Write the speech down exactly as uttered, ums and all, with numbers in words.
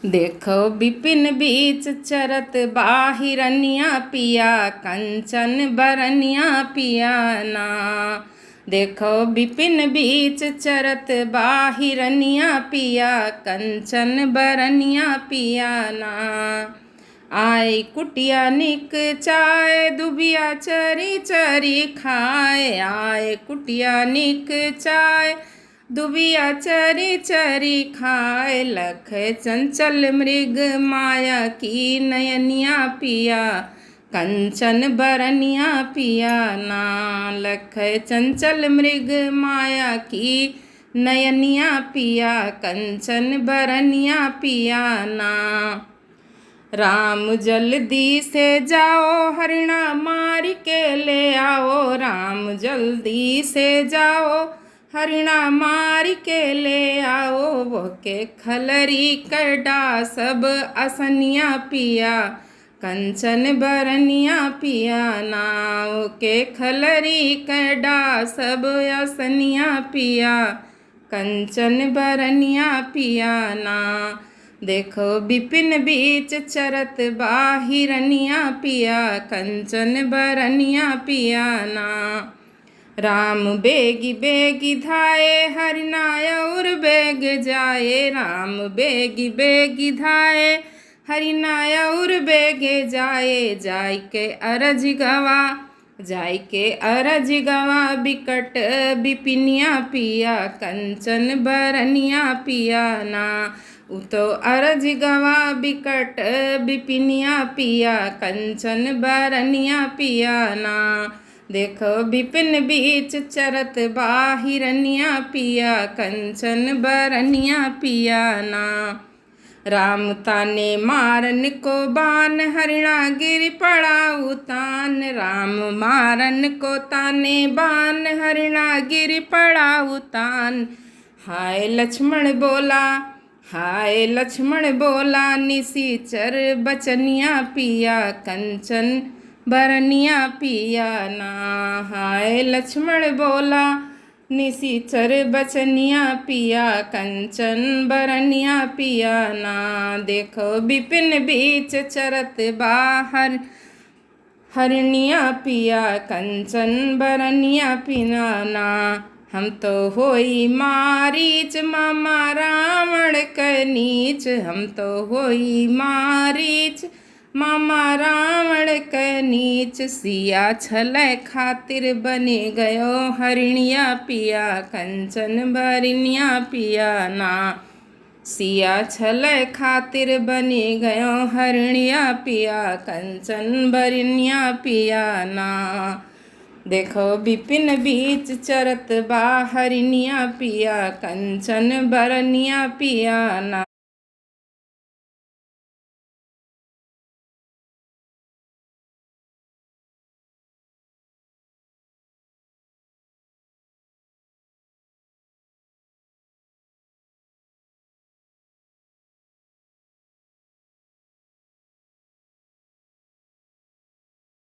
देखो बिपिन बीच चरत बा हिरनिया पिया, कंचन बरनिया पिया ना। देखो बिपिन बीच चरत बा हिरनिया पिया, कंचन बरनिया पिया ना। आए कुटिया निक चाय, दुबिया चरी चरी खाए। आए कुटिया निक चाय, दुबिया चरी चरी खाए। लख चंचल मृग माया की नयनिया पिया, कंचन बरनिया पिया ना। लख चंचल मृग माया की नयनिया पिया, कंचन बरनिया पिया ना। राम जल्दी से जाओ, हरिणा मार के ले आओ। राम जल्दी से जाओ, हरिणा मार के ले आओ। वो के खलरी कड़ा सब असनिया पिया, कंचन बरनिया पिया ना। वो के खलरी कड़ा सब असनिया पिया, कंचन बरनिया पिया ना। देखो बिपिन बीच चरत बा हिरनिया पिया, कंचन बरनिया पिया ना। राम बेगी बेगी धाए, हरिणा और बेग जाए। राम बेगी बेगी धाए, हरिणा और बेग जाए। जाय के अरज गवा, जाय के अरज गवा बिकट बिपिनिया पिया, कंचन बरनिया पिया ना। उ तो अरज गवा बिकट बिपिनिया पिया, कंचन बरनिया पिया ना। देखो बिपिन बीच चरत बा हिरनिया पिया, कंचन बरनिया पिया ना। राम ताने मारन को बान, हरिणा गिर पड़ा उतान। राम मारन को ताने बान, हरिणा गिर पड़ा उतान। हाय लक्ष्मण बोला, हाय लक्ष्मण बोला, निशिचर बचनिया पिया, कंचन बरनिया पिया ना। हाय लक्ष्मण बोला, निशिचर बचनिया पिया, कंचन बरनिया पिया ना। देखो बिपिन बीच चरत बा हर हरिणिया पिया, कंचन बरनिया पिया ना। हम तो होई मारीच मामा रावण के नीच, हम तो होई मारीच मामा रावण के नीच। सिया छलै खातिर बनि गयो हरिणिया पिया, कंचन बरनिया पिया ना। सिया छलै खातिर बनि गयो हरिणिया पिया, कंचन बरनिया पिया ना। देखो बिपिन बीच चरत बा हरिणिया पिया, कंचन बरनिया पिया ना।